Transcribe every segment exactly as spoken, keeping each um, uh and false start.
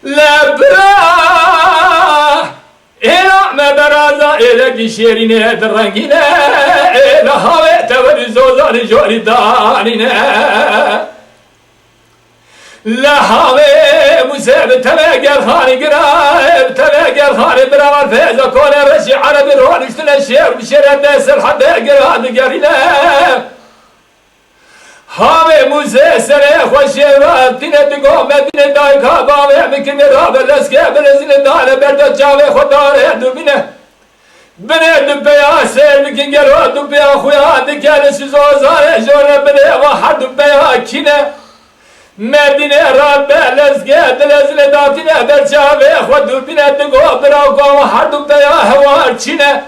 Le bira, êla me beraza êlekî şêrînê di rengîne, ê li havê tewerî zozanî jorî danîne. Li havê Mûse bi tevê Gelxanî gira, bi tevê Gelxanî birawan fêza konê reşî erebî roniştine şêr bi şêre de serhedê gira digerîne. Havê Mûse serê xwe şêva tîne digo Medîne dayika bavê min kirine rabe lezgê bilezîne dane berda çavê xwe dare dubîne. Binê du peya sêr dikin gelo du peya xuya dike li sizozanê jore binê va her du peya kîne. Medîne rabe lezgê dilezîne datîne ber çavê xwe dubîne digo bira ku va her du peya hewar çîne.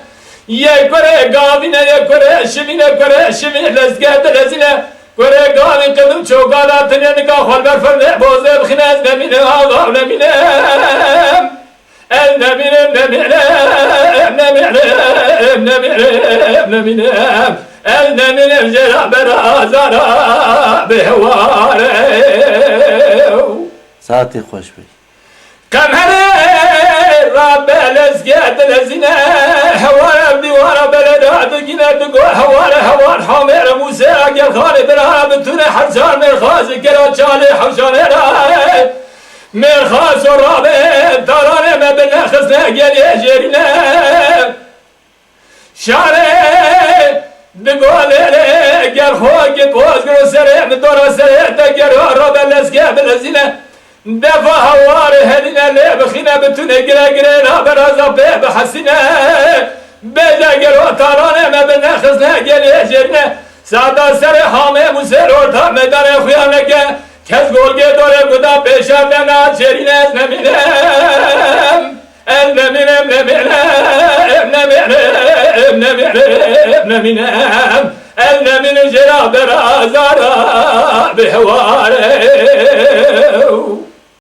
Yê kurê gavîne, yê kurê şivîne, kurê şivî lezgê dilezîne. Kurê gavî qedim çoka da tine nika xwe li ber ferdê bozê bixîne ez nemînim, axa nemînim. Ez nemînim, nemînim, nemînim, nemînim, nemînim. Ez nemînim jê ra bera azara bê heware. Saetê xweş be. Qemerê rabe lezgê dilezîne, hewar ev dîwara beleda digîne, digo hewar e, hewar hamêre Mûsê ra Gelxanê bira bi tune her car mêrxas kera çalê hewşanê ra. Mêrxas o rabe taranê me bi nexisne gelê jêrîne. Şarê di golê gel xo ki pozgiro serê mi dora serê te gero rabe lezge bilezîne. Defa hewar herîne lê bixîne bi tune gire gire ra beraza pê bihesîne. Bêje gero taranê me bi nexisne gelê jêrîne. Sada serê hamê Mûsê orta meydanê xuya neke. Kes golgê dorê guda pêşa te naçêrîne ez nemînim. Ez nemînim, nemînim, nemînim, nemînim, nemînim. Ez nemînim jê ra bera zara bi heware.